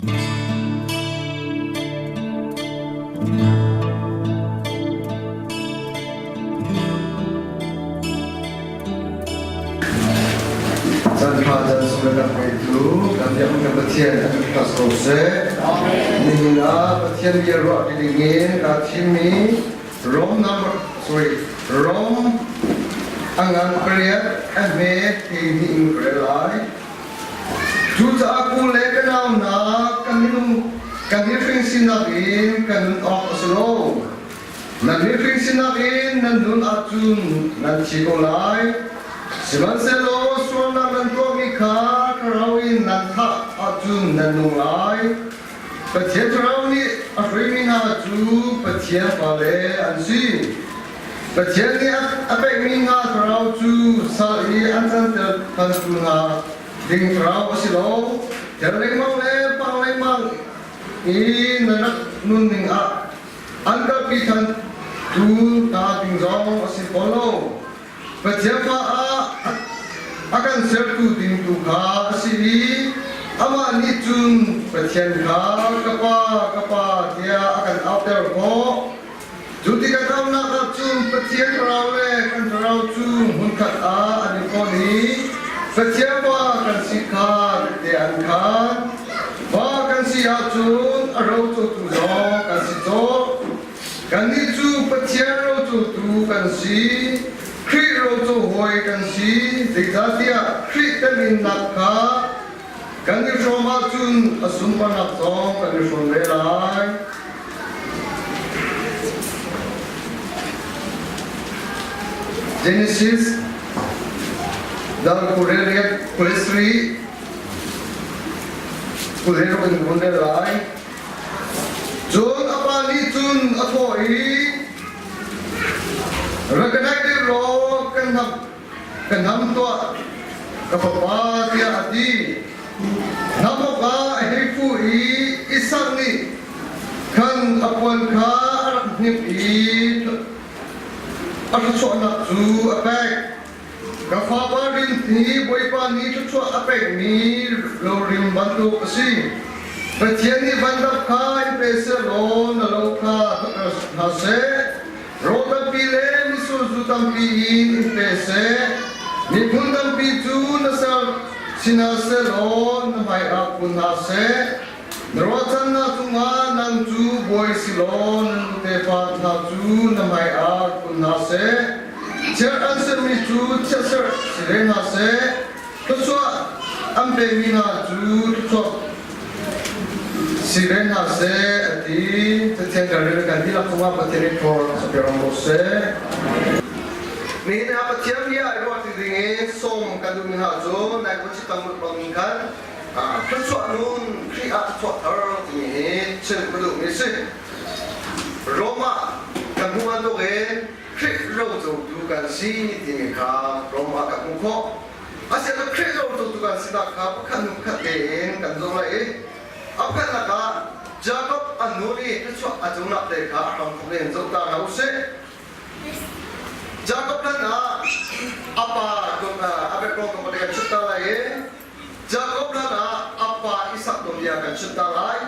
Chan ṭha chan sung le kan ngeitu kan biakinn kan Pathian a thangṭhat ko seh. Nihin ah Pathian bia ruah ti dingin kaa thimmi Rom number sorry Rom a ngan pariat a hme ti hnih in ka rel lai. Cucaah pu le ka nau hna kan minung kan i hring sinak in kan nun awk a si lo. Nan mihring sinak in nan nun ahcun nan thi ko lai. Sihmanhsehlaw sualnak nan tuahmi kha thlarau in nan thah ahcun nan nung lai. Pathian Thlarau nih a hruaimi hna cu Pathian fale an si. Pathian nih a pekmi hna thlarau cu sal i an canter thantu hna ding thlarau a si lo. Tel lengmang le pang lengmang i na rak nunning ah An kalpi than tu hna ding zong a si fawn lo. Pathian fa ah a kan sertu ding tu kha a si i amah nih cun Pathian kha ka Pa, ka Pa tiah a kan auhter khawh. Cu ti kan auhnak ah cun Pathian thlarau le kan thlarau cu hmunkhat ah an i fonh i Pathian Pa kan si kha tehte an khaan. Fa kan si ahcun a rocotu zong kan si cawh. Kannih cu Pathian rocotu kan si, Khrih roco hawi kan si, zeicahtiah Khrih teminnak kha kan i hrawm ahcun a sunparnak zong kan i hrawm ve lai. Genesis dal 28 23 Kulheruk in vun rel lai. Cun a pa nih cun a thawh i, Rak ka naih deuh law kan hnam ka hnam tuah, ka fapa, tiah a ti. Hnam awkah a hei fuh i Isak nih khan a puan kha a rak hnimh i a thluachuahnak cu a pek. Ka fapa rin hi Bawipa nih thluachuah a pekmi rorim bantuk a si. Pathian nih vandap kha in pe sehlaw na lo kha hna seh. Rawl tampi le mitsur zu tampi in in pe seh. Miphun tampi cu na ser si hna sehlaw na hmaiah kun hna seh. Na ruahchannak cungah nang cu bawi si law na nu tefa hna cu na hmaiah kun hna seh. Chiat an sermi cu chiatserh si ve hna seh. Thluachuah an pemi hna cu thluachuah si ve hna seh a ti. Pathian kan rian kan dihlak cungah Pathian nih thawl a pe ram ko seh. Nihin ah Pathian bia i ruah ti ding in sawm kan duhmi hna cu nai kun si tang bangin khan thluachuah nun Khrih ah thluachuah thar timi hi chim ka duhmi a si. Rom ah kan hmuh bantuk in Khrih rocotu kan si timi kha Rom ah kan hmuh khawh. Asiah Khrih rocotu kan sinak kha pakhat hnu pakhat tein kan zoh lai i a pakhatnak ah Jakob a nu nih thluachuah a conak te kha a hramthawk in zoh ta hna usih. Jakob hlan ah a pa a background ka kan chimh ta lai i Jakob hlan ah a pa Isak tuanbia kan chimh ta lai.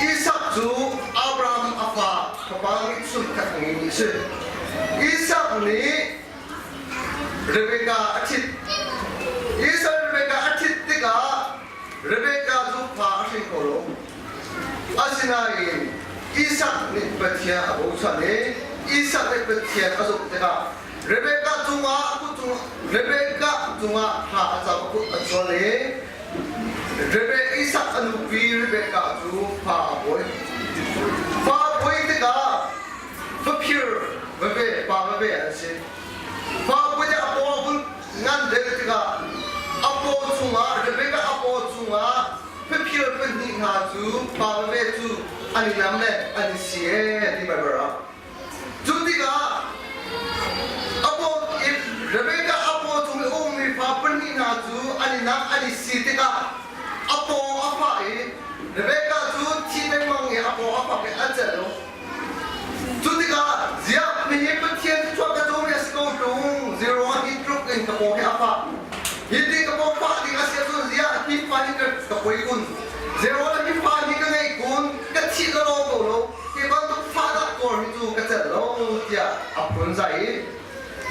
Isak cu Abraham a fa fapa ngeihchun khat a ngeimi a si. Isak nih Rebekah a ṭhit. Isak Rebekah a ṭhit tikah Rebekah cu fa a hring ko lo. Asinain Isak nih Pathian a bochan i Isak nih Pathian a zumh tikah Rebekah cungah a kut cung Rebekah cungah thla a cam a kut a chuan i Rebekah Isak a nupi Rebekah cu fa a pawi. Fa a pawi tikah faphir veve pa veve an si. Fa a pawi tikah a paw a vun ngan deuh tikah a paw chungah Rebekah a paw chungah faphir pahnih hna cu pa veve cu an i nam le an i si ee ti Bible ah. Cu tikah a paw Rebekah a paw chung i a ummi fa pahnih hna cu an i nak an i si tikah a paw a fah i Rebekah cu thi lengmang i a paw a fak i a celh lo. Cu tikah ziah nihin Pathian thluachuah ka cawmi a si ko ṭung zeiruangah hi tluk in ka paw hi a fah? Hi ti ka paw fah ding a si ahcun ziah hi fa hi ka poi kun? Zeruah hi fa hi ka ngeih kun ka thih la law ko lo hi bantuk fa dah kawl hi cu ka celh lo tiah a phun zai i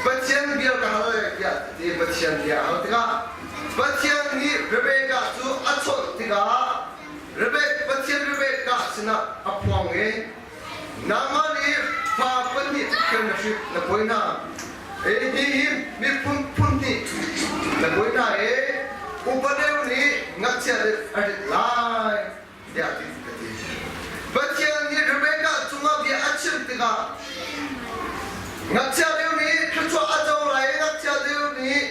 Pathian bia ka hal tiah ti Pathian bia a hal tikah Pathian nih Rebekah cu a chawnh tikah Rebek Pathian Rebekah sinah a phuang i nangmah nih fa pahnih kan na hrin na pawi hna hi hi miphun phun hnih na pawi hna i upa deuh nih ngakchia deuh a rit lai tiah ti ka ti. Pathian nih Rebekah cungah bia a chim tikah ngakchia deuh nih thluachuah a co lai i ngakchia deuh nih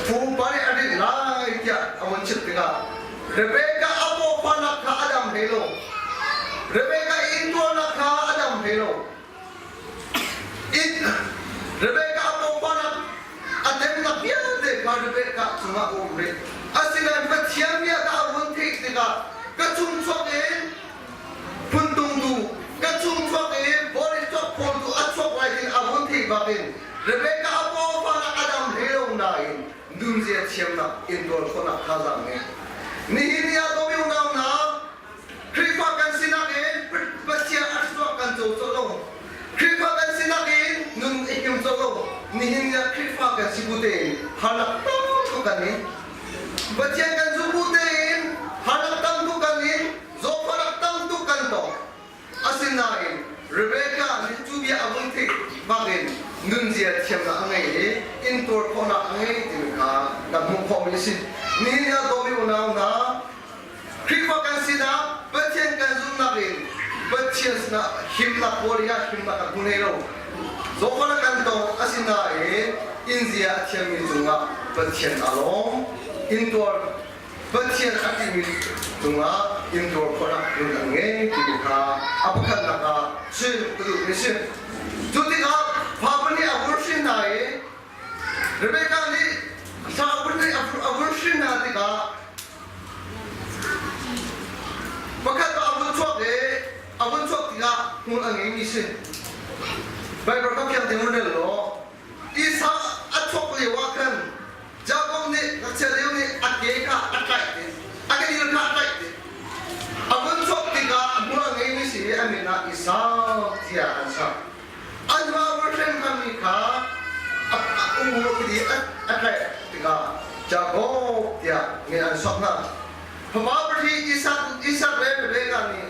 pupa nih a rit lai tiah a vun chim tikah Rebekah a pawfanak kha a dam hlei lo. Rebekah intuarnak kha a dam hlei lo. Rebekah a pawfanak a temnak vialte kha Rebekah cungah a um rih. Asinain Pathian bia kha a vun theih tikah ka chung chuak in phuntungtu ka chung chuak in vawlei chuak phawltu a chuak lai tin a vun theih bakin Rebekah a pawfanak a dam hlei lo nain nunzia thiamnak intuar khawhnak thazaang ngei. Nihin ni ah dawmi unau hna Khrihfa kan sinak in Pathian a chuah kan co colh lo. Khrihfa kan sinak in nun i him colh lo. Nihin ni ah Khrihfa kan si bu tein harnak tam tuk kan in. Pathian kan zum bu tein harnak tam tuk kan in, zawtfahnak tam tuk kan tong. Asinain Rebecca nih cu bia a vun theih bakin nunzia thiamnak a ngei i intuar khawhnak a ngei timi kha kan hmuh khawhmi a si. Nihin ah dawmi unau hna, Khrihfa kan sinak Pathian kan zumhnak in Pathian sinah himnak warrior himnak kan hmu hlei lo. Zawtfahnak kan tong asinain inzia a thiammi cungah Pathian aa lawm. Intuar Pathian a timi cungah intuar khawhnak nun an ngei timi kha a pakhatnak ah chim ka duhmi a si. Cu tikah fa nih a vur hrin hna i Rebekah nih fa nih a vur hrin hna tikah pakhat a vun chuak i a vun chuak tikah hmul a ngeimi si. Baibal ka fiang tein rel law Isa a chuak lio ah khan Jakob nih ngakchia lio nih a ke kha a tlaih i a kedil kha a tlaih i a vun chuak tikah hmul a ngeimi si i a min ah Esau tiah an sak. An hma hrem hmangmi kha a u i a tlaih tikah Jakob tiah min an sok hna. Fapa pahnih Isak, Isak le Rebekah nih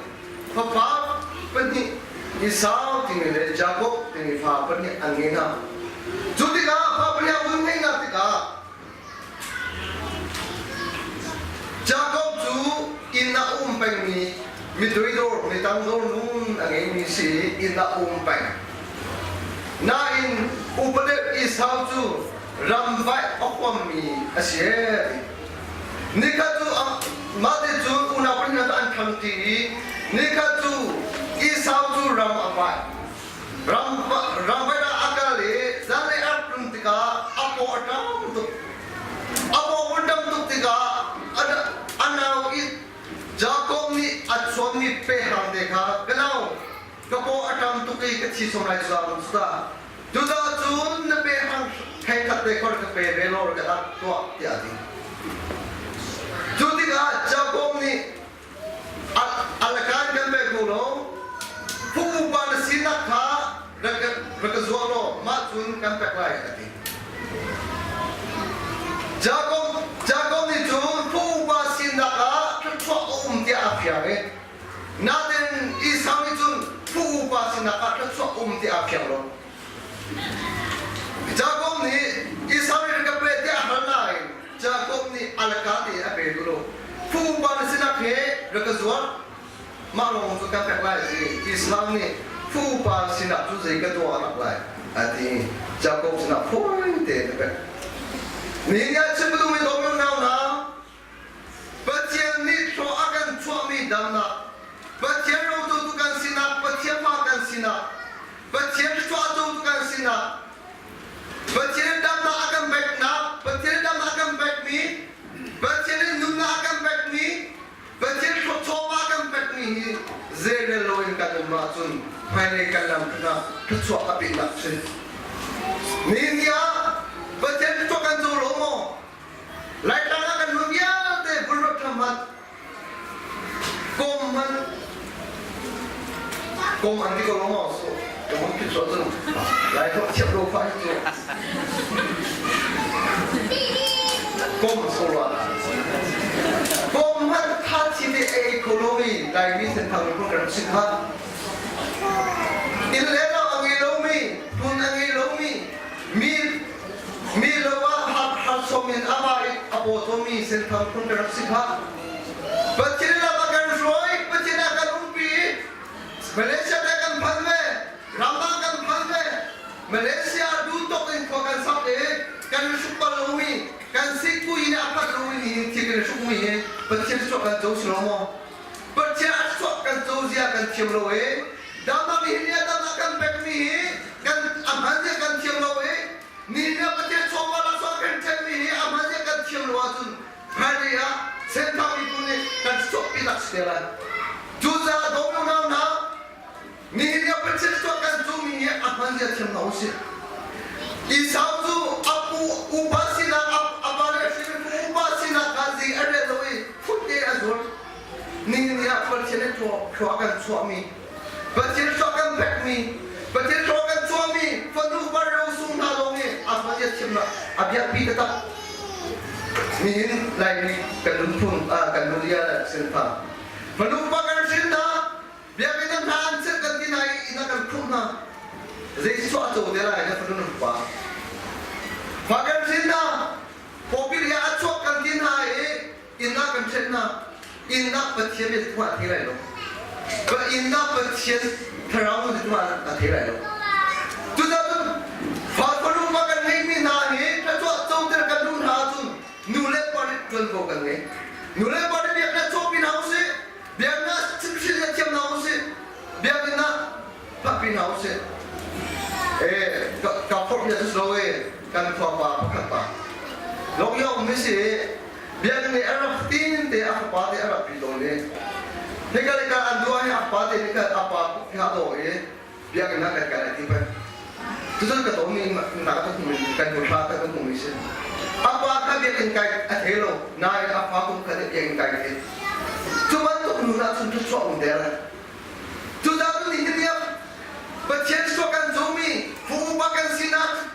fapa pahnih Esau timi le Jakob timi fa pahnih an ngei hna. Cu tikah fa pahnih a vun ngeih hna tikah Jakob cu inn ah a um pengmi mitoidor, mitangdor nun a ngeimi si i inn ah a um peng. Nain upa deuh Esau cu ramvaih a huammi a si. Nikhat cu mah te cu unau pahnih hna an ṭhangṭi i nikhat cu Esau cu ram a vai. Ram ram vai ah a kal i zanlei a rak tlun tikah a paw a ṭam tuk. A paw a ṭam tuk tikah a nau i Jakob nih a chuanmi pehrang te kha ka nau ka paw a ṭam tuk i ka thi som lai cu ta. Cucaah cun na pehrang theikhat te kha ka pe ve law ka dak tuah tiah a ti. Cu tikah Jakob nih alakan kan pek ko lo pupa na sinak kha rak ka zuah law mah cun kan pek lai a ti. Jakob Jakob nih cun pupa sinak ah thluachuah a um tiah a fiang i nain Esau nih cun pupa sinak ah thluachuah um tiah a fiang lo. Jakob nih Esau nih ka pe tiah a hal nain Jakob nih alaka nih a pe duh lo. Pupa na sinak he rak ka zuar. Mah lawng cu kan pek lai ti Esau nih pupa sinah cu zei ka tuah nak lai a ti. Jakob sinah fawi tein a pek. Nihin ah chim duhmi dawmi unau hna, Pathian nih thlua a kan chuahmi damnak, Pathian rocotu kan sinak, Pathian fa kan sinak, Pathian thluachuah kan sinak, Pathian damnak a kan peknak, Pathian damnak a kan pekmi, Pathian in nunnak a kan pekmi, Pathian thluachuah a kan pekmi hi zeirel loin kan um ahcun hmailei kan lam ah thluachuah a pehnak si. Nihin ni ah Pathian thluachuah kan co lo maw? Laitlang ah kan nun vialte bulrat hram hmanh. Kom an ti ko lo maw? So, ka hung phit sual cun. Lai holh thiam lo fa hi cu. Kom so rua. Kom hmanh tha chi te ei kho lomi Laimi senthang miphun kan si kha. Inn le lo a ngei lomi, tun a ngei lomi, mi mi lo ah har har som in a va i a paw cawmmi senthang phun kan rak si kha. Pathian lam a kan hruai, Pathian a kan umpi. Malaysia te kan phan ve, ramdang kan phan ve. Malaysia duh tuk in khua kan sak i kan hruk bal lomi, kan sikpui in a phat lomi ni hin thil kan hrukmi hi Pathian chuak kan co si lo maw? Pathian a chuak kan co zia kan thiam lo i dama mi hi dama kan pekmi hi kan a hman zia kan thiam lo i ni ni Pathian chawva laksawng kan ṭhenmi hi a hman zia kan thiam lo ahcun hmailei ah senthang miphun nih kan chuahpi tak si te lai. Cucaah dawmi unau hna, nihin ah Pathian chuah kan cumi hi a hman zia thiam hna usih. Esau cu a pu upa sinak a pa le hrin pu upa sinak kha zi a rel lo i phut te a zul. Nihin ni ah Pathian nih thlua kan chuahmi, Pathian thlua kan pekmi, Pathian thlua kan chuahmi fanu ro sung hna lawng hi a hman zia thiamnak a biapi taktak. Nihin Laimi kan nunphung kan nulia le sinfa. Fanu pa kan hrin hna, biakinn hna an chilh kan ti hna i inn ah kan khumh hna. Zei chuah co te lai na fanu na pa. Fa kan hrin hna, pawpi a chuak kan ti hna i inn ah kan ṭhen hna. Inn ah Pathian nih tuah a thei lai lo. Ka inn ah Pathian thlarau nih tuah a thei lai lo. Cucaah fa fanu pa kan ngeihmi hna hi thluachuah coter kan duh hna ahcun nu le pa nih ṭuanvo kan ngei. Nu le pa nih biaknak cawpi hna usih, biaknak chimhhrin le thiam hna usih, biakinn ah phakpi hna usih. Eh, ka forh bia cu si lo e, kan khua pa pakhat pa. Lok yong mi si biakinn i a rak tin te a fapa te a rak pi tawn i hika le ka an duah hi a fapa te nih khan a pa kut a dawh i biakinn ah kan kal ai ti peng. Cucun ka ton mi nak ka hmu kan hmu thla kan hmu mi si. A pa kha biakinn kai a thei lo nain a fa kum kha biakinn kai thei. Cu bantuk nu ah cun thluachuah um der. Cucaah ni hi tiang Pathian suak kan zummi pupa kan sinak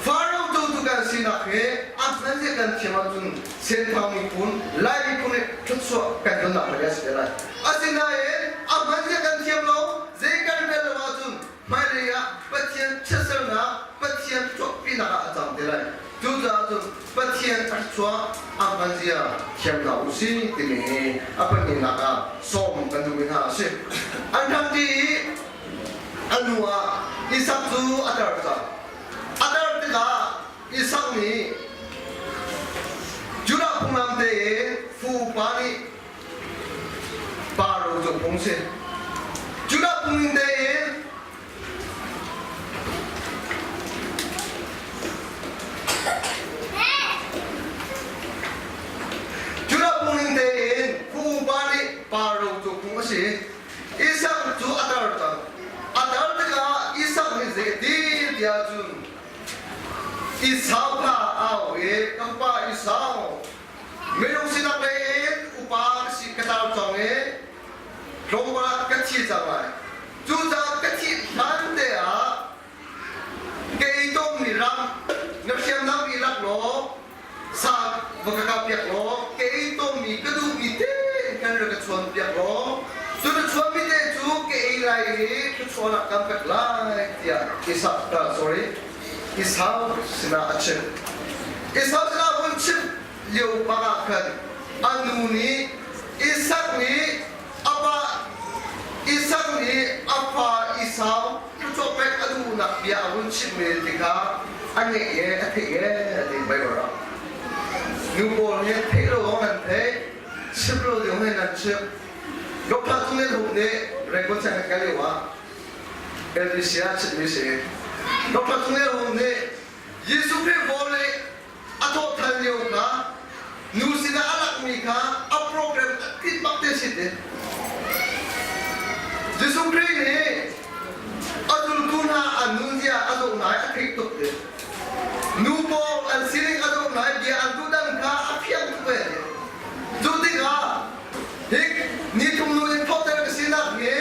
Faro tu kan sinak he a hman zia kan thiam ahcun Senthang miphun Lai miphun nih thluachuah kan tonnak hmai a si te lai. Asinain a hman zia kan thiam lo zei kan rel lo ahcun hmailei ah Pathian chiatsernak Pathian chuahpinak ah a cang te lai. Cucaah cun Pathian a chuah a hman zia thiam hna u sih timi hi a pahnihnak ah sawm kan duhmi hna a si. An ṭhangṭi i a hnu ah Isak cu a tar cang. A tar tikah Isak nih Judah phunglam tein fu upa nih pa ro cu phung si. Judah phung tein Judah phungning tein pupa nih pa ro cu phung a si. Isak cu a tar cang. A tar tikah Isak nih zei tiah cun Esau kha a au i kan pa Esau minung sinak lei in upa ka si ka tar cang i tlawmpal ah ka thi cang lai. Cucaah ka thih hlan te ah ka ei tawnmi ram na hriamnam i lak law sa va ka kap piak law ka ei tawnmi ka duhmi tein kan rak ka chuan piak law cu na chuanmi te cu ka ei lai i thluachuah ah kan pek lai tiah Isak sorry Esau sinah a chimh. Esau sinah a vun chimh lio bak ah khan a nu nih Isak nih a pa Isak nih a fa Esau thluachuah pek a duhnak bia a vun chimh men tikah a ngeih e a theih e a ti Baibal ah. Nu pawl nih theih lo zong nan theih, chim lo zong nih nan chim. Doctor Cung Lian Hup nih Rangoon sianginn kal lio ah LBC ah chimmi si. Doctor Cung Lian Hup nih Jesuh Khrih vawlei a thawhthan lio kha nu sinah a lakmi kha a program a tit bak te si ti. Jesuh Khrih nih a zultu hna an nunzia a zoh hna i a theih tuk ti. Nu pawl an sining a zoh hna i bia an duhdang kha a fiang tuk ve ti. Cu tikah hi ni thum nu in thawhter ka sinak hi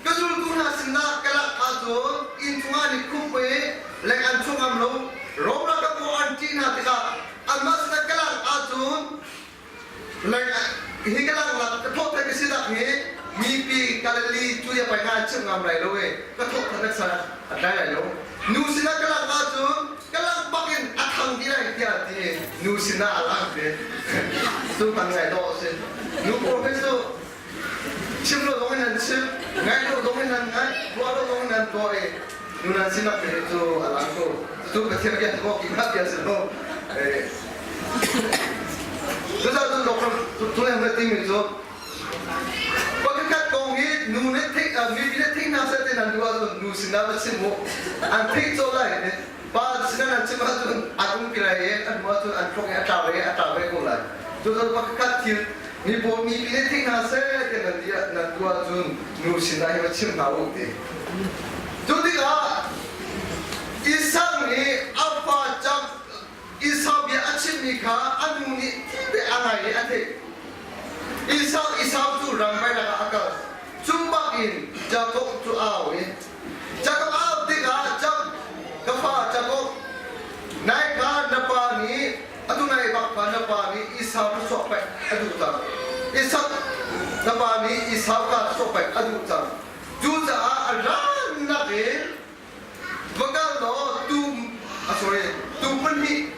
ka zultu sinah ka lak ahcun inn chungah an i khumh i leng an chuak ngam lo. Rom ralkap pawl an ṭih hna tikah anmah sinah ka lak ahcun leng hi ka langlak ka thawh ka si dak hi mipi Galilee cu ya pai nga an chimh ngam lai lo i ka thawh than sa a tlai lai lo. Nu sinah ka lak ahcun ka lak bak in a thang ti lai tiah ti nu sinah a lak ve. Cu kan ngai dawh a si. Nu pawl hi cu Chim lo zong in nan chim, ngaih lo zong in nan ngaih, tuah lo zong in nan tuah i nu nan sinak te cu a lang ko. Cucu Pathian bia si maw, keimah bia si maw? Cucaah cun doctor Tulem na timi cu pakhatkhat kong hi nu nih theih mipi nih theih hna seh ti nan duh ahcun nu sinah va chim u. An theih colh lai. Pa sinah nan chim ahcun an umpi lai i an hmu ahcun an thluak i a tlau i a tlau ve ko lai. Cucaah pakhatkhat thil mi pawl mipi nih theih hna seh ti nan ti nan duh ahcun nu sinah hi va chim hna u ti. Cu tikah Isak nih a fa cam Esau bia a chimmi kha a nu nih thil a ngai i a theih. Esau Esau cu ram mei lakah a kal. Cu bak in Jakob cu a au i Jakob a au tikah Jakob ka fa Jakob nai kha na pa nih atu nai bak kha na pa nih Esau cu chuah pek a duh cang. Isak na pa nih Esau ka chuah pek a duh cang. Cucaah a rannak in Va kal law tum a sorry tum pahnih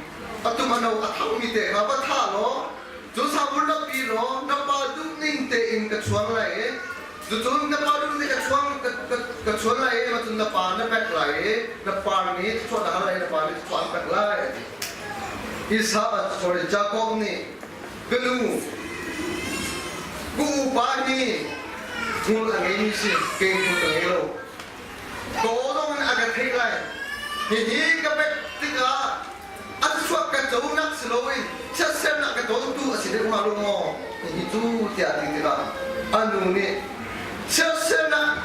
a tum a no a thangmi te kha va thah law cu savun rak pi law na pa duhning tein ka chuang lai i cucun na pa duhning ka chuang ka chuan lai i macun na pa na pek lai i na pa nih chuah na hal lai na pa nih chuah an pek lai a ti. Isa sorry Jacob nih ka nu ka upa hi hmul a ngeimi si kei hmul ka ngei lo Ka aw zong in a ka theih lai. Hihi ka pek tikah a chuak ka conak si loin chiatsernak ka tawntu a si deuh hnga lo maw? Hihi cu tiah a ti tikah a nu nih chiatsernak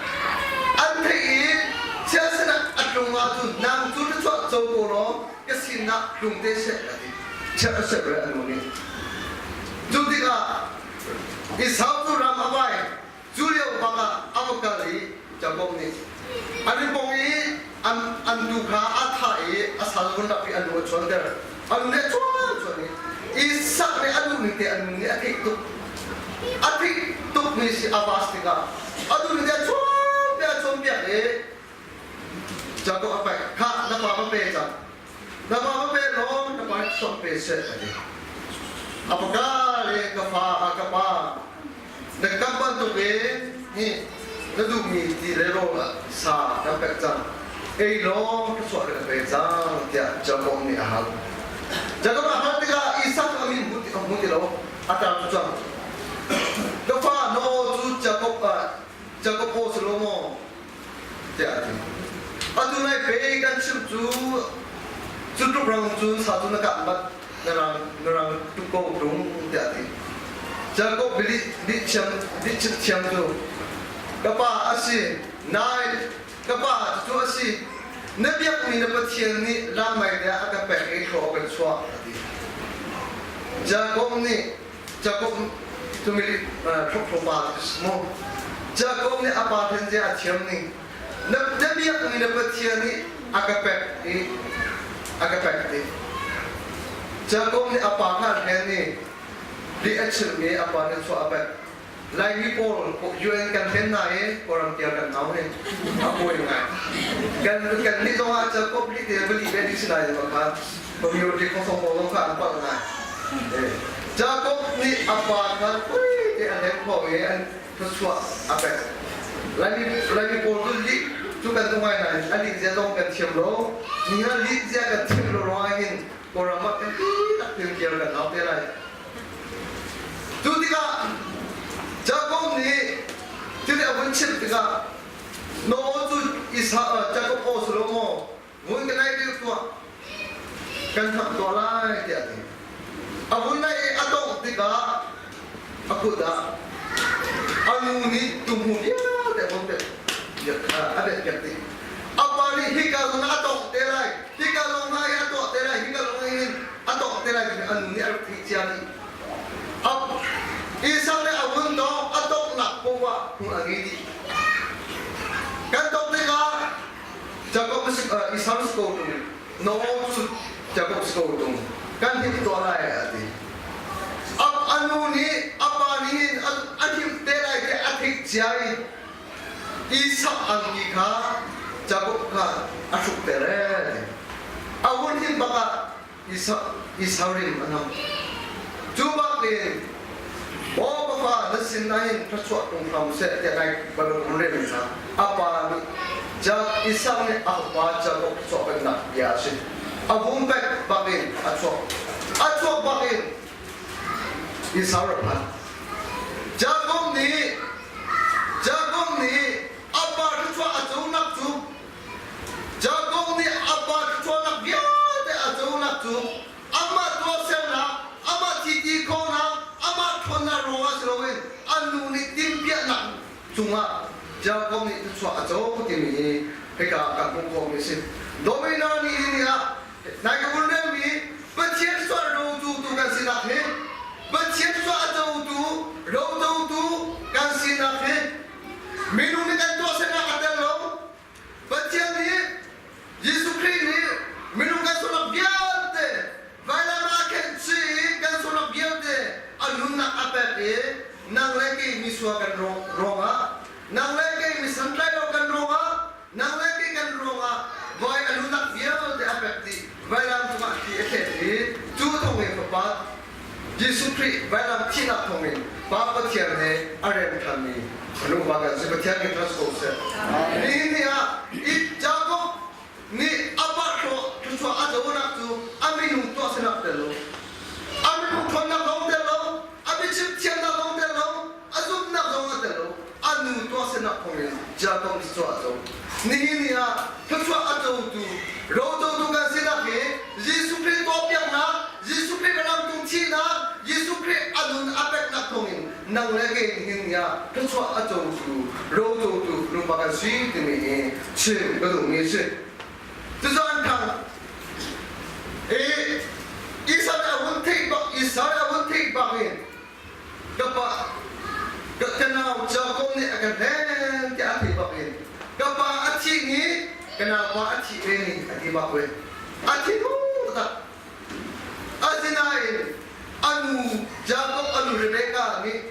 an theih i chiatsernak a tlung ahcun nang cu na chuah co ko law ka sinah tlung te seh a ti. Chiat a ser le a nu nih. Cu tikah Esau cu ram a vai. Cu lio bak ah a va kal i Jakob nih an i pong i an an nu kha a thah i a sal vun rak i a nu a chuanter. A nu nih a chuan chuan i Isak nih a duhning te a nu nih a theih tuk. A theih tukmi si a vas tikah a duhning te a chuan piak a chuan piak i Jakob a paih. Khah na pa va pe cang. Na pa va pe law na pa nih pe seh a ti. A paka le ka fa ka pa na kam bantuk in hi na duhmi ti le rawl sa kan pek cang. Ei lawng thluachuah kan pe cang tiah Jakob nih a hal. Jakob a hal tikah Isak a min hmu ti hmu ti lo a tar cu cang. Ka fa no cu Jakob Jakob aw si lo maw? tiah a ti. Atu nai pe kan chimh cu cu tluk rang cun sa cu na kah mat na rang na rang tuk ko tung tiah a ti. Jakob bili lih thiam lih chimh thiam cu ka pa a si nai ka pa cu a si na biakmi na Pathian nih lamai le a ka pek i thlaw a kan chuah a ti. Jakob nih Jakob cu mi hlawhhlawpa mu. Jakob nih a pa then zia a thiam ning. Na na biakmi na Pathian nih a ka pek i a ka pek ti. Jakob nih a pa kha hlen i lih a chimhmi a pa nih chuah a pek. Laimi pawl UN kan hlen hna i Kawlram tiang kan nau hi a pawi ngai. Kan kan nih zong ah Jakob lih te va lih ve ding si lai ma kha community khuasong pawl zong kha an palh ngai. Jakob nih a pa kha pui te a hlen khawh i an thluachuah a pek. Laimi Laimi pawl cu lih cu kan tu ngai nain a lih zia zong kan thiam lo. Ni ha lih zia kan thiam lo ruangah hin Kawlram ah kan dihlak tiang kan nau te lai. Cu tikah Jakob nih thil a vun chimh tikah Noah cu Isa Jakob aw si lo maw vun ka nai deuh tuah kan thak tuah lai tiah a ti. A vun naih i a tongh tikah a kut ah a nu nih tuhmu vialte a vun pek a bet piak dih. A pa nih hika zong ah a tongh te lai, hika zong hna hi a tuah te lai, hika zong hin a tongh te lai timi a nu nih a rak theih cia dih. Isak nih a vun tong, a tonghnak poah hmul a ngei dih. Kan tong Esau si ko tung no cu Jakob si ko tung kan him tuah lai a ti. A nu nih a pa nih a him te lai ti a theih cia i Isak angki kha Jakob kha a hrukter ee. A hun him bak ah Esau rim a nam. Cu bak in maw ka fa na sin ahhin thluachuah tung hram seh tiah nai bantuk hun rel hna. A pa nih Isak nih a fapa Jakob thluachuah peknak bia a si. A vum pek bak in a chuak. A chuak bak in Esau rak phan. Jakob nih Jakob nih a pa thluachuah a conak cu Jakob nih a pa thluachuahnak vialte a conak cu amah tuahsernak, amah thiti khawhnak, amah ṭhawnnak ruangah si loin a nu nih timhpiahnak cungah Jakob nih thluachuah a co timi hi hika ah kan hmuh khawhmi a si. Domina nih hi ni ah nai ka vun relmi Pathian sual rotu tu kan sinak hi Pathian sual a cotu rototu kan sinak hi minung nih kan tuahsernak a tel lo. Pathian nih Jesuh Khrih nih minung kan sualnak vialte vailam ah a khenh chih i kan sualnak vialte a nunnak a pek i nang le kei misual kan ruangah nang le kei mi santlai lo kan ruangah nang le kei kan ruangah voi a nunnak vialte a pek dih vailam cungah thi a thlet i cu thawngin Fapa Jesuh Khrih vailam thihnak thawngin Pa Pathian he a rem ṭhanmi nupa kan si. Pathian nih trust ko seh. Nihin ni ah i Jakob nih a pa thluachuah a conak cu a minung tuahsernak tel lo, a minung ṭhawnnak lawng tel lo, a biachim thiamnak lawng tel lo, a zumhnak zong a tel lo, a nu tuahsernak thawngin Jakob nih thluachuah a co. Nihin ni ah thluachuah a cotu, rocotu kan sinak hi Jesuh Khrih tuahpiaknak, Jesuh Khrih lamtung thihnak, Jesuh Khrih a nun a peknak thawngin nang le kei nihin ni ah thluachuah a cotu, rocotu nupa kan si timi hi chim ka duhmi a si. Cucaah thang i Israel a hun theih bak Israel a hun theih bak in ka pa ka nau Jakob nih a ka hlen tiah a theih bak in ka pa a thih ni ka nau pa a thih ve ni a ti bak ve a thi taktak asinain a nu Jakob a nu Rebekah nih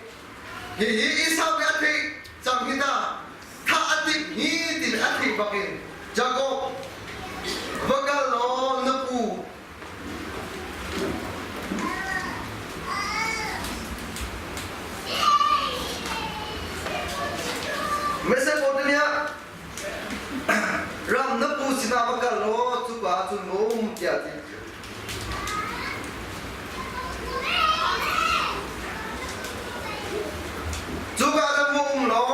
hihi Esau nih a theih cang hi ta thah a timh hi ti a theih bak in Jakob va kal law na pu Mesopotamia ram na pu sinah va kal law cuka ah cun va um tiah a ti. Cuka ah cun va um law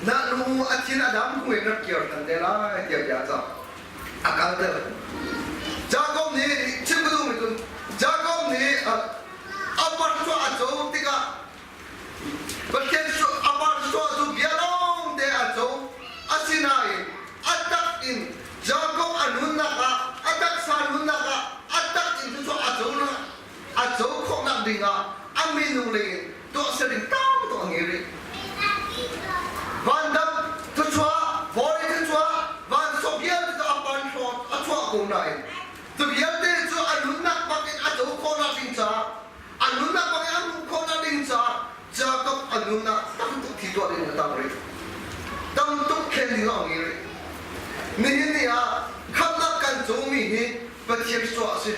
na nu a thin a dam hnu in rak kir ṭhan te lai tiah bia a cah. A kalter. Jakob nih chim ka duhmi cun Jakob nih a parchuah a co tikah Pathian a parchuah cu bia lawng te a co. Asinain a tak in Jakob a nunnak ah a taksa nunnak ah a tak in cucu a co a co khawhnak ding ah a minung lei in tuahser ding tam tuk a ngei rih. Vandam thluachuah, vawlei thluachuah, vansawng vialte cu a pan hrawng a chuah ko nain cu vialte cu a nunnak bak in a co khawhnak ding caah a nunnak bak in a hmuh khawhnak ding caah Jakob a nunnak tam tuk thi tuah ding a tam rih. Tam tuk khen ding a ngei rih. Nihin ni ah khamnak kan comi hi Pathian suah a si.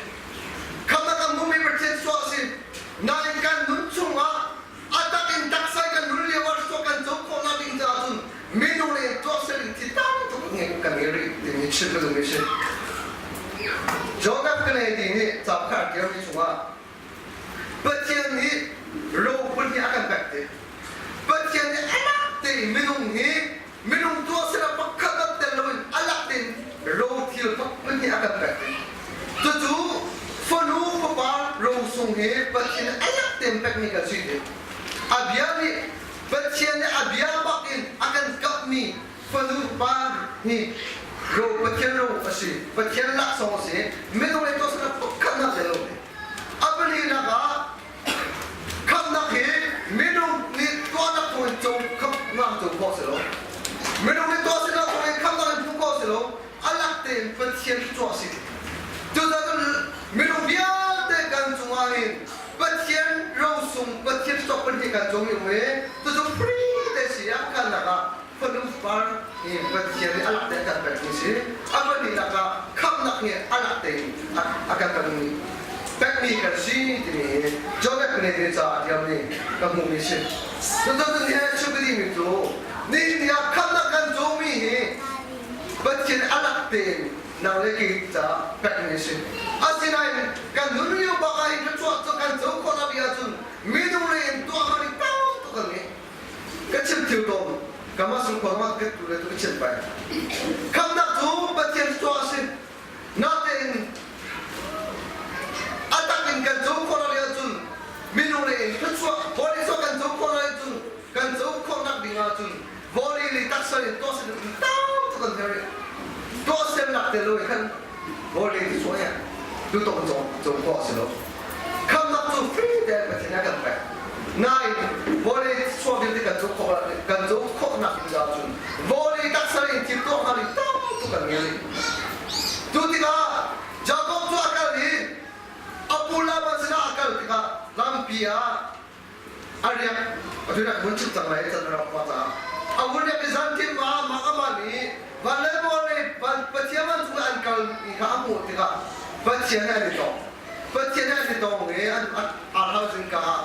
Khamnak kan hmumi Pathian suah a si. Nain kan nun chungah a tak in taksa kan nun lio ah suah kan co khawhnak ding caah cun minung le tuahser in thi tam tuk kan ngei rih timi chim ka duhmi si. John F. Kennedy nih cauk a ṭialmi chungah Pathian nih ropun hi a kan pek te. Pathian nih a lak tein minung hi minung tuahsernak pakhat dat tel loin a lak tein rothil phun hi a kan pek te. Cucu fanu fapa rosung hi Pathian nih a lak tein pekmi kan si te. A bia nih Pathian nih a bia bak in a kan kapmi fanu fapa hi ro Pathian ro a si. Pathian laksawng a si. Minung le tuahsernak pakhat hna tel lo. A palinak ah khamnak hi minung nih tuahnak thawng in co khamnak co khawh si lo. Minung nih tuah sinak thawng in khamnak in hmuh khawh si lo. A lak tein pahnih kan cung i um i cucu free te si a kalnak ah fanu far hi Pathian nih a lak te a kan pekmi si. A pahnihnak ah khamhnak nih a lak tein a kan pekmi pekmi kan si timi hi Joseph nih nih ca a tialmi ka hmuhmi si. Cucu ni he chim ka dihmi cu nihin ni ah khamhnak kan cawmi hi Pathian a lak tein nang le kei caah pekmi a si. Asinain kan nun lio bak ah hin thluachuah cu kan co khawh lo ahcun minung lei in tuah hnga ding tam tuk kan ngei. Ka chim thil tawn, ka mah sung khua ka tu le tu ka chim pai. Khamnak cu Pathian tuah a si. Natein a tak in kan co khawh lo ahcun minung lei in thluachuah vawlei chuah kan co khawh lo ahcun kan co khawhnak ding ahcun vawlei lei taksa in tuah sin tam tuk kan herh i tuah semnak te lo khan vawlei ti chuah ya tu tong cong cong khawh a si lo. Khamnak cu free te Pathian a kan pek. Nain vawlei chuah vialte kan co khawh kan co khawhnak ding ahcun vawlei taksa in thil tuah hnga ding tam tuk kan ngei. Tu tikah Jakob cu a kal i a pu Laban sinah a kal tikah lampi ah a riak a riak mun chim cang lai can rak pa caah a vun riak i zantim ah mah amah nih van le mual le Pathian man cung an kal mi kha a hmuh tikah Pathian he an i tong. Pathian he an i tong i an aa zingka ah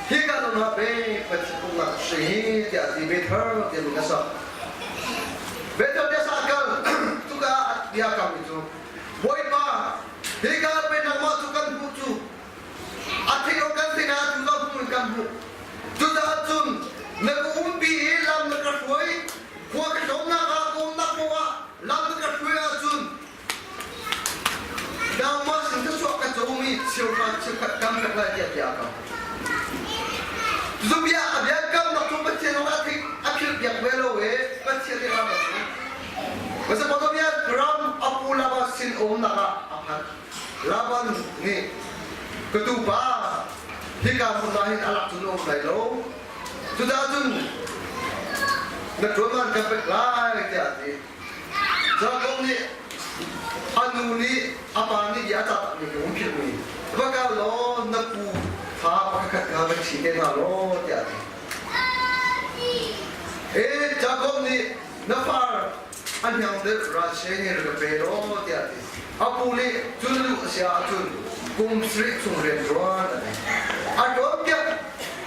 hi ka nun ah pe Pathian umnak si hi tiah ti Bethel tiah min a sak. Bethel tiah sa kal tuka bia kam mi cu Bawipa hi ka pe nangmah cu kan hmuh cu a thei kan sinah tu lo hmun kan hmuh. Cucaah cun na ka umpi i lam na ka hruai khua ka tlawmnak ah ka umnak paoh ah lam na ka hruai ahcun nangmah sin thluachuah ka comi cheuhra cheukhat kam pek lai tiah bia a kam. Cu bia a bia kamnak cu Pathian zong a theih a philh piak ve lo i Pathian nih ram a si. Mesopotamia ram a pu Laban sin umnak ah a phan. Laban nih ka tupa hika hmun ah hin a lak cun a um lai lo. Cucaah cun na ṭuan kan pek lai tiah a ti. Jakob nih a nu nih a pa nih bia a cah takmi ka um philhmi va kal law na pu fa pakhat kha va ṭhi te hna law tiah a ti. E Jakob nih na far a hniang deuh Rachel nih rak ka pe law tiah a ti. A pu nih cun luh a si ahcun kum sarih chung rian ṭuan a ti. A ṭuan piak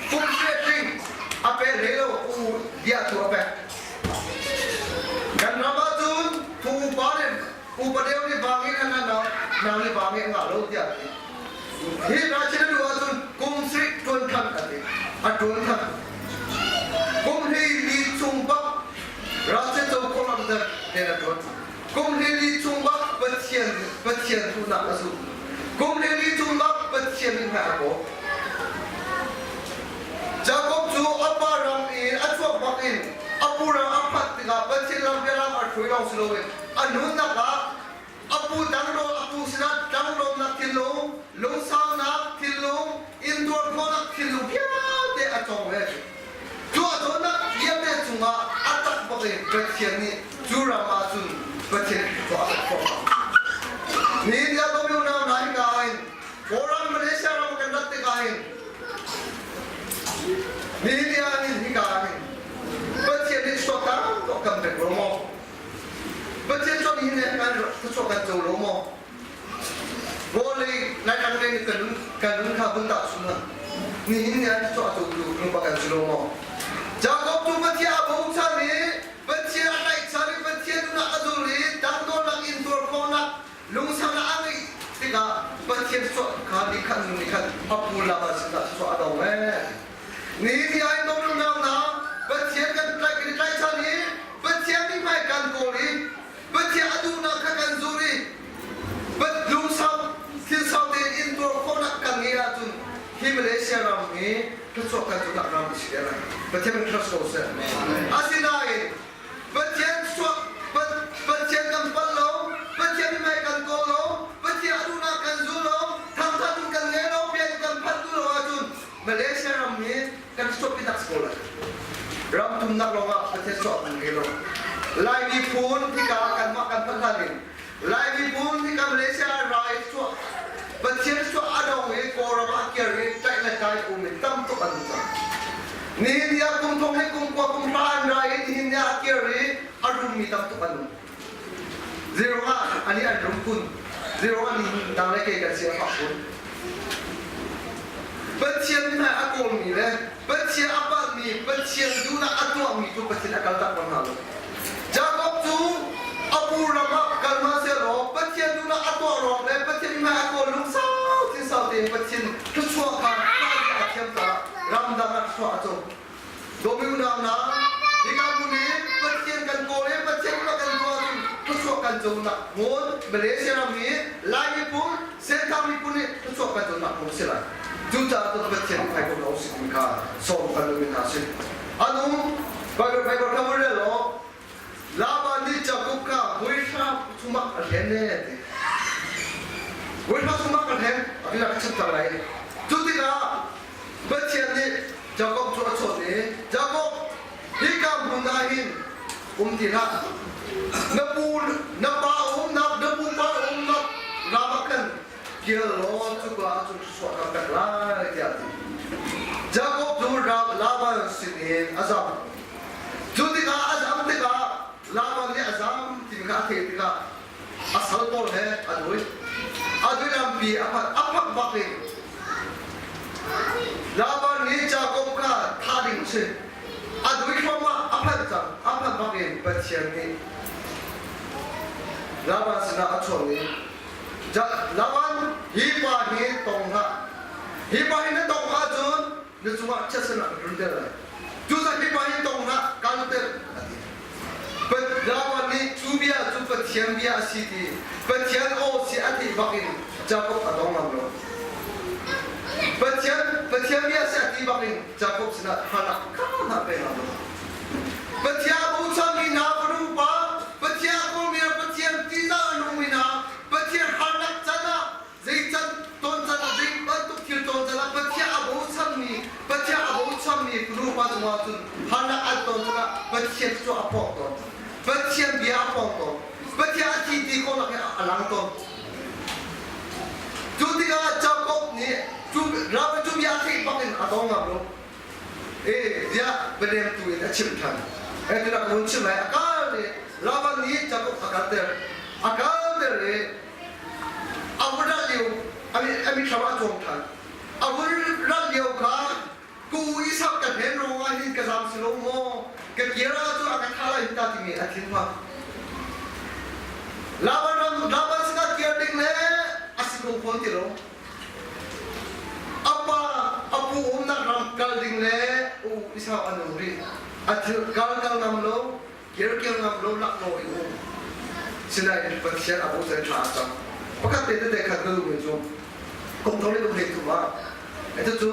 kum sarih tling a pe hlei lo u bia tu a pek. Kan ram ahcun phu upa nih upa deuh nih vang in an nau nau nih vang in ngah lo tiah a ti. Hi Rachel a duh ahcun kum sarih ṭuan than a ti. A ṭuan than. Kum hleili chung bak Rachel co khuaram rian a ṭuan. Kum hleili chung bak Pathian Pathian duhnak a zumh. Kum hleili chung bak Pathian nih hmai a kawl. Jakob cu a pa ram in a chuak bak in a pu ram a phanh tikah Pathian lam bialam a hruai lawng si loin a nunnak ah a pu tangdor a pu sinah tangdornak thinlung, lungsaunak thinlung, intuar khawhnak thinlung vialte a cawng ve. Cu a cawnnak vialte cungah a tak bak in Pathian nih cu ram ah cun Pathian khua a khawh. Ni Jakob unau hna hika hin Kawlram Malaysia ram kan rat tikah hin nihin ah hin hika ah hin Pathian nih suakam tuah kan pek lo maw? Pathian chuak hin kan thluachuah kan co lo maw? Vawlei nai kan nih kan nun kan nun kha vun tah chung nihin ni ah thluachuah co tu lungpa kan si lo maw? Jakob cu Pathian a bochan i Pathian a tlaihchan i Pathian nunah a zul i dangdawlnak in tuar khawhnak lungsaunak a ngeih tikah Pathian chuah kha nih khan nu nih khan a pu Laban sinah chuah a dong ee. Ni ni ai dong nau na Pathian kan tlaih kan i tlaihchan i Pathian nih hmai kan kawl i Pathian a duhnak kha kan zul i lungsau thil sau tein intuar khawhnak kan ngeih ahcun hi Malaysia ram hi thluachuah kan cunak ram a si te lai. Pathian trust ko seh. Asinain Pathian suak Pathian kan pal lo, Pathian mei kan kawl lo, Pathian a duhnak kan zul lo, thangthat in kan ngei lo, bia in kan phanh duh lo ahcun Malaysia ram hi kan stop i tak si ko lai. Ram tumnak lawngah Pathian suak kan ngei lo. Lai miphun hika kanmah kan phanh hlan in Lai miphun hika Malaysia rai suak Pathian suak a dong i Kawlram ah kir i tlaih le tlai um i tam tuk an um cang. Nihin ni ah kum thong le kum kua kum hra an ra i nihin ni ah a kir i a rummi tam tuk an um. Zeiruangah ani an rum kun? Zeiruangah nihin nang le kei kan si a fak kun? Pathian hmai a kawlmi le Pathian a palhmi, Pathian duhnak a tuahmi cu Pathian a kaltak bal hna lo. Jakob cu a pu ram ah kal hmanhsehlaw Pathian duhnak a tuah ruang le Pathian hmai a kawl lungsau thinsau tein Pathian thluachuah kha a thiam caah ramdang ah thluachuah a cung. Dawmi unau hna, hika hmun i Pathian kan kawl i Pathian duhnak kan tuah ahcun thluachuah kan conak hmun Malaysia ram i Lai miphun, Senthang miphun nih thluachuah kan conak hmun a si lai. Cucaah cun Pathian hmai ko lo si timi kha sawm kan duhmi hna a si. Anung Bible Bible kha mun rel law Laban nih Jakob kha hmuihra chungah a hlen ne ti. Hmuihra chungah ka hlen a bia ka chim cang lai. Cu tikah Pathian nih Jakob cu a chawnh i Jakob hika hmun ah hin um ti hlah. Na pu na pa umnak na pupa umnak ram ah khan kir law cuka ah cun thluachuah ka pek lai tiah a ti. Jakob cu Laban sinin a zam. Cu tikah a zam tikah Laban nih a zam timi kha a theih tikah a sal pawl he a dui. A dui lampi a phanh a phak bak in Laban nih Jakob kha thah ding a si. A dui thluahmah a phanh cang. A phanh bak in Pathian nih Laban sinah a chuan i Laban hi pa hi tong hlah. Hi pa hi na tong ahcun na cungah chiatsernak ka tlunter lai. Cucaah hi pa hi tong hlah, kaan tel a ti. Laban nih cu bia cu Pathian bia a si ti Pathian aw si a theih bak in Jakob a dong ngam lo. Pathian Pathian bia si a ti bak in Jakob sinah harnak kha hna pe ngam lo. Pathian a bochanmi hna fanu pa, Pathian a kawlmi Pathian tihzah a nungmi hna, Pathian harnak can ah zei can ton can ah zei bantuk thil ton can ah Pathian a bochanmi, Pathian a bochanmi fanu pa cungah cun harnak an ton cun ah Pathian cu a pawng tawn. Pathian bia a pawng tawn. Pathian a thi ti khawhnak hi a lang tawn. Cu tikah Jakob nih cu ram cu bia a theih bak in a dong ngam lo. E tiah bialemtu in a chimh ṭhan. E tinak ka hun chim lai a kal i Laban nih Jakob a kalter. A kalter i a vun rat lio a mithlam ah a cuang ṭhan. A vun rat lio kha ku Isak ka hnen ruangah hin ka zaam si lo maw? Ka kir ahcun a ka thah lai hi ta timi a thin hma. Laban ram Laban sinah kir ding le a si kho fawn ti lo. A pa a pu umnak ram kal ding le u Esau a nung rih. A thil kal kal ngam lo, kir kir ngam lo lak lo in um. Sinain Pathian a bochan ṭha a cang. Pakhat te tete khat ka duhmi cu kum thong le kum hlei thum ah cucu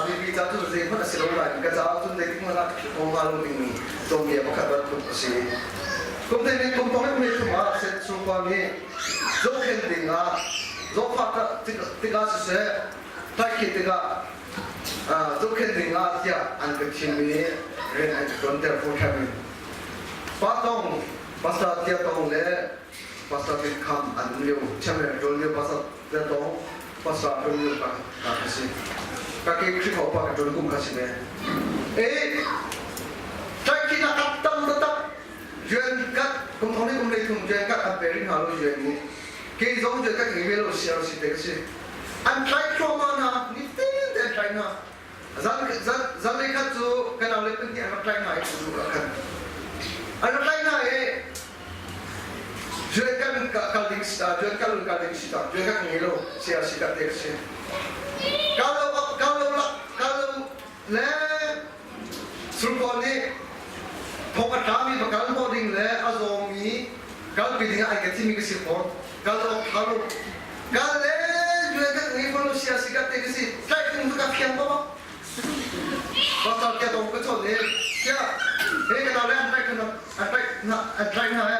mipi ca cu zeihmanh a si lo nain ka caah cun zeitik hmanh ah ka hnga lo dingmi cawmia pakhat bantuk a si. Kum thong le kum hlei thum ah Sungkua nih zohkhenh ding ah zawtfah tikah siseh tlaihkhih tikah zohkhenh ding ah tiah an ka thim i rian an ka ṭuanter full time in. Pa Tong, Pastor Tia Tong le Pastor Tin Kham an um lio, chairman ṭuan lio Pastor Tia Tong, Pastor ṭuan lio ka ka si. Ka ke Khrihfa upa ka ṭuan kum kha si ve. E tlaihkhihnak a tam taktak Yuan kat kum thong kum lei thum yuan kat an pe rih hna lo yuan nih kei zong yuan kat ngei ve lo siar si te ka si an tlai thluahmah hna nitin te an tlai hna zan zan zan lei khat cu kan nau le pahnih an rak tlai hna i ku ah khan an rak tlai hna i yuan kan kal ding yuan kal kal ding si ta yuan kat ngei lo siar si kat te ka si kal lo kal lo la kal lo le Sulkawn nih thong a tlami va kal hnawh ding le a zawmi kalpi ding ah ai ka thimi ka si fawn. Kal awk ṭha lo. Kal le yue kan ngei fawn lo sia si ka te ka si. Tlaih tung cu ka phiang ko. Pasal kia dong ka chawn i kia he ka nau le an tlaih an tlaih an tlaih hna he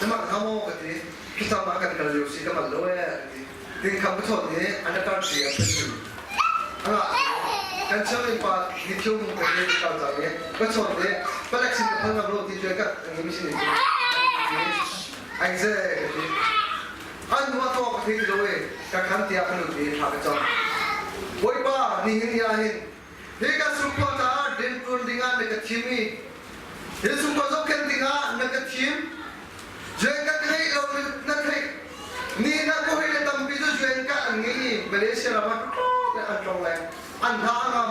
namah hnga maw ka ti. Khi ah kan kal lio si ka manh lo ee an ti. Ding kham ka chawn i an ka ṭi a phun Anga kan chairman pa ni thio mung ko he kal cang i ka chawn i palek sin ka phal ngam lo ti cu ka ngi sin ai ze ka ti. An hnu ah ka thei ti lo i ka khan tiah ka lut i thla ka cam. Bawipa nihin ni ah hin hi ka sungkhua caah. ṭuan dingah na ka thim i innchungkhar zohkhenh dingah na ka thim. Rian ka ngeih lo na theih. Ni na ka hawile tampi cu rian ka an ngei i Malaysia ram ah tluk le an tlong leng. An hna a ngam.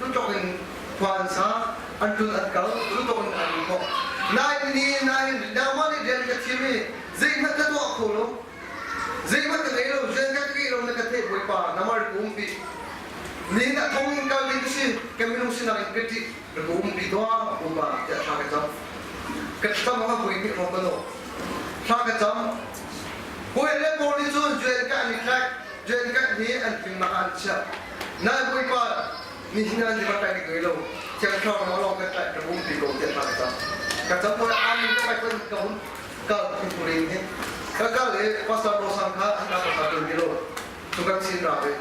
Tluk in khua an sa, an tlun an kal, tluk in an um khawh. Nain ni nain nangmah nih rian ka thim i zeihmanh ka tuah kho lo. Zeihmanh ka ngei lo, rian ka ngei lo na ka theih Bawipa, nangmah rik umpi. Ni na thong in kal ding ka si, kan minung sinak in ka ṭih, ka umpi tuah, Bawipa tiah thla ka cam. Ka thlacam ah vui nih hrawng ka nawh. Thla ka cam. Hawi le pawl nih cun rian ka an i tlaih, rian ka hi an fimnak ah an chiah. Nain Bawipa nihin ah rian kai ngei lo, thiang thlarau na lawng kan tlaih, ka umpi ko tiah thla ka cam. Ka cam hawi amin ka pai ka hun kal phungphung hin ka kal i pastor Rosang kha an ka pastor tuan ti lo cu kan sin ra ve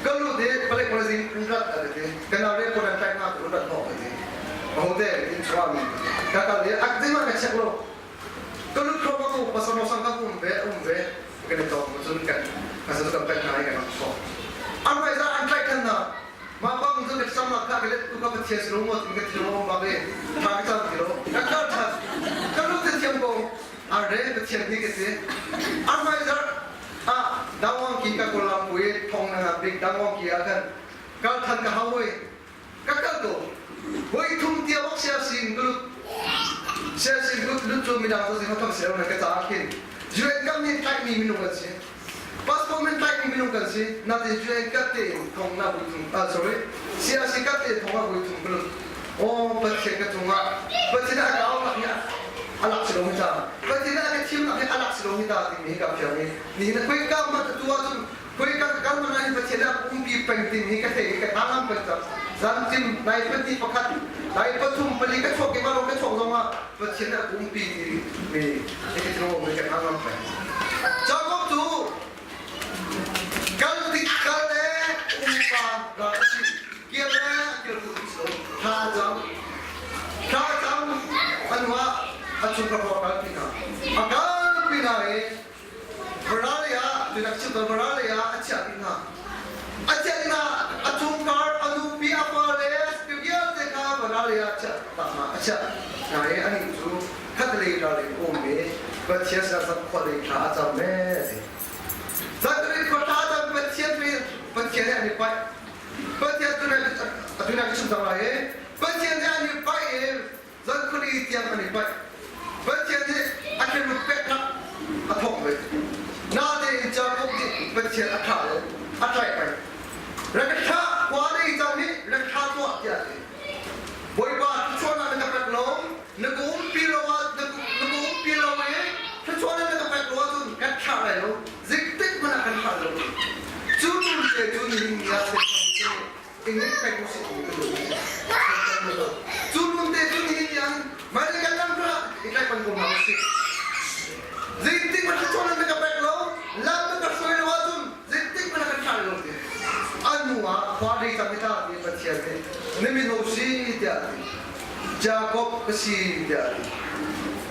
ka lut i palek palazing in rat a ti ka nau le kon an tlaih hna ku rat hnawh a ti ahote in chuah mi ka kal i ak ding ah ka check lo ka lut kho ka ku pastor Rosang ka um ve um ve kan i tong cun kan ka kan pek hna i kan rak an vai za an tlaih than na Mah bang cu ka samnak kha ka let tu ka Pathian si lo maw ti ka thil lo bak i tha ka cam ti lo. Ka kal ṭhan. Ka lu te thiam ko. Arre Pathian hi ka si. An hmai zarh ah dangwang ki ka kawllam pui thong na ngan bik dangwang ki ah khan kal than ka hau hoi. Ka kal ko. Voi thum tia bak sia sin ka lut. Sia sin lut lut cu midang cu zing thong sia na ka caah khin UN kam nih tlaihmi minung an si. Pastor min tlaihmi minung kan si. Natin UN kat tein thong na vui thum ah sorry CRC kat tein thong a vui thum ka lut. Oh Pathian ka cungah Pathian a ka nak hi a lak si lo hi ta. Pathian a ka thim nak hi a lak si lo hi ta timi hi ka fiang i nihin a koi ka ma tu ahcun koi ka kal man ah Pathian a umpi peng timi hi ka thei i ka tha ngam peng cang. Zan tim nai pahnih pakhat nai pathum pali ka chuak i ma ka chuak zong ah Pathian a umpi mi hi ka thil mi ka tha ngam peng. Jakob cu kal tik kal le umpa ra si kir le kir tu so tha cam tha cam anwa a chung ka kal pi na a kal pi na i Varalia tunak chim Varalia a chiah pi hna a chiah hna a chungkhar a nupi a fale vialte kha Varalia a chiah tak hna a chiah hna i anih cu khatlei ral in um i Pathian sinah zan khua lei thla a cam ve ti. Zan khua thla a cam Pathian Pathian he an i paih. Pathian tu atu na ka chim cang lai i Pathian he an i paih i zan khuali tiang an i paih. Pathian nih a khenrut peknak a thawk ve. Natein Jakob nih Pathian a thlah le a tlaih peng. Rak ka thlah khua lei cang nih rak thlah tuah tiah a ti. Bawipa thluachuahnak na ka pek lo, na ka umpi lo ah na ka umpi lo i thluachuahnak na ka pek lo ahcun kan thlah lai lo. Zeitik hmanh ah kan thlah lo. Cu nu te cu nihin ni ah Ingit pek usih ti ka duh. Cu nun te cu nihin ni ah mai le kan lam hlah itlai pan ko hna usih. Zeitik hmanh thluachuahnak na ka pek lo, lam na ka hruai lo ahcun zeitik hmanh ah kan thlah lo ti. An hnu ah khua dei cang ta ti Pathian nih na min ho si tiah a ti. Jakob ka si tiah a ti.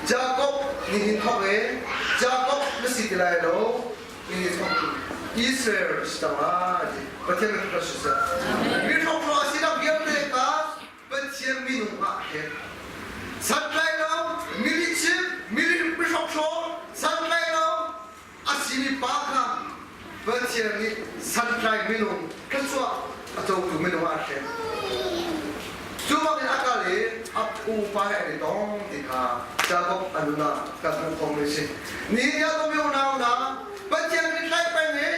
Jakob nihin thawk in Jakob na si ti lai lo, Israel si cang lai ti Pathian mi hrokhrol siseh. Mi hrokhrol a sinak vialte kha Pathian minung ah a pek. Santlai lo, milichim, mi hrokhrol, santlai lo a simi pa kha Pathian nih santlai minung thluachuah a cotu minung ah a hrem. Cu bangin a kal i a pupa he an i tong ti kha Jakob a nun ah kan hmuh khawhmi a si. Nihin ah ka unau hna, Pathian nih tlaih peng i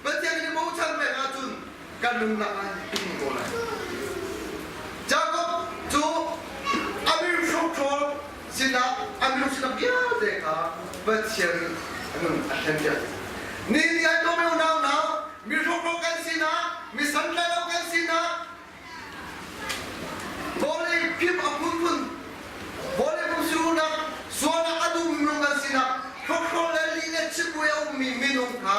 Pathian nih bochan peng ahcun kan nunnak ah hin ko lai. Jakob cu a min hrokhrol sinah a minung sinah vialte kha Pathian a nun a thlenpiak. Nihin ah ka unau hna, mi hrokhrol kan sinah, mi santlai lo kan sinah, Vawlei phim a phunphun vawlei pumsunak sualnak a duhmi minung kan sinak hrokhrol le lih le chimbuai a ummi minung kha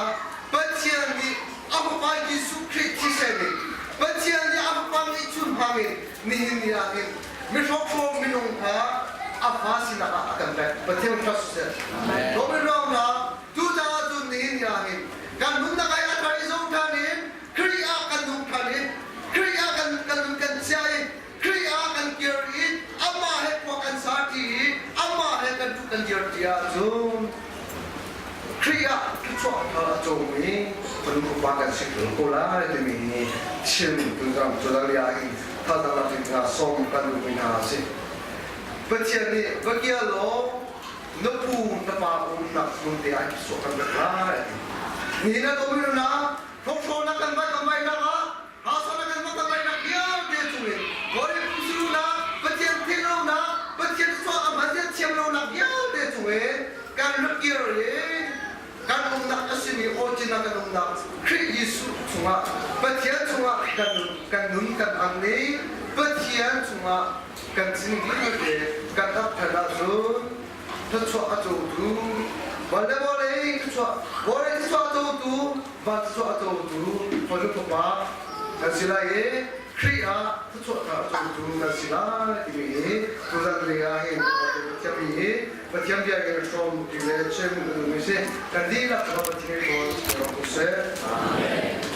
Pathian nih a Fapa Jesuh Khrih thisen in Pathian nih a Fapa ngeihchun hmangin nihin ni ah hin mihrokhrol minung kha a fa sinak ah a kan pek. Pathian trust siseh. Roman ram Cucaah cun nihin ni ah hin kan nunnak ai a thar i zong ṭhan in Khrih ah kan nung ṭhan i Khrih ah kan kan nun kan chia i Khrih kan dir ti ahcun Khrih ah thluachuah thar a comi fanu fapa kan si ko lai timi hi chim tuzang cudalia hin thazaang lak ding ah sawm kan duhmi hna a si. Pathian nih va kia law na pu na pa umnak hmun te ah sawh kan rak lai a ti. Nihin a domi na hlawhhlawnak kan vai kan vainak ah Harsatnak kan kan ngeihnak vialte cungin Kawlei phungsilunak, Pathian theihlonak, Pathian sual a Pathian thiamlonak vialte cungin kan rak kir i kan umnak a simi origin ah kan umnak Khrih Jesuh chungah Pathian chungah kan kan nun kan ang i Pathian chungah kan sin vialte kan ap than ahcun thluachuah a cotu van le vawlei thluachuah vawlei thluachuah a cotu van thluachuah a cotu fanu fapa kan si lai i Khrih ah thluachuah tha a cotu kan si lai timi hi tuzan lei ah hin Pathian mi hi Pathian bia in hrawm ti le chim ka duhmi si kan dihlak Pathian rawl rawk seh. Amen.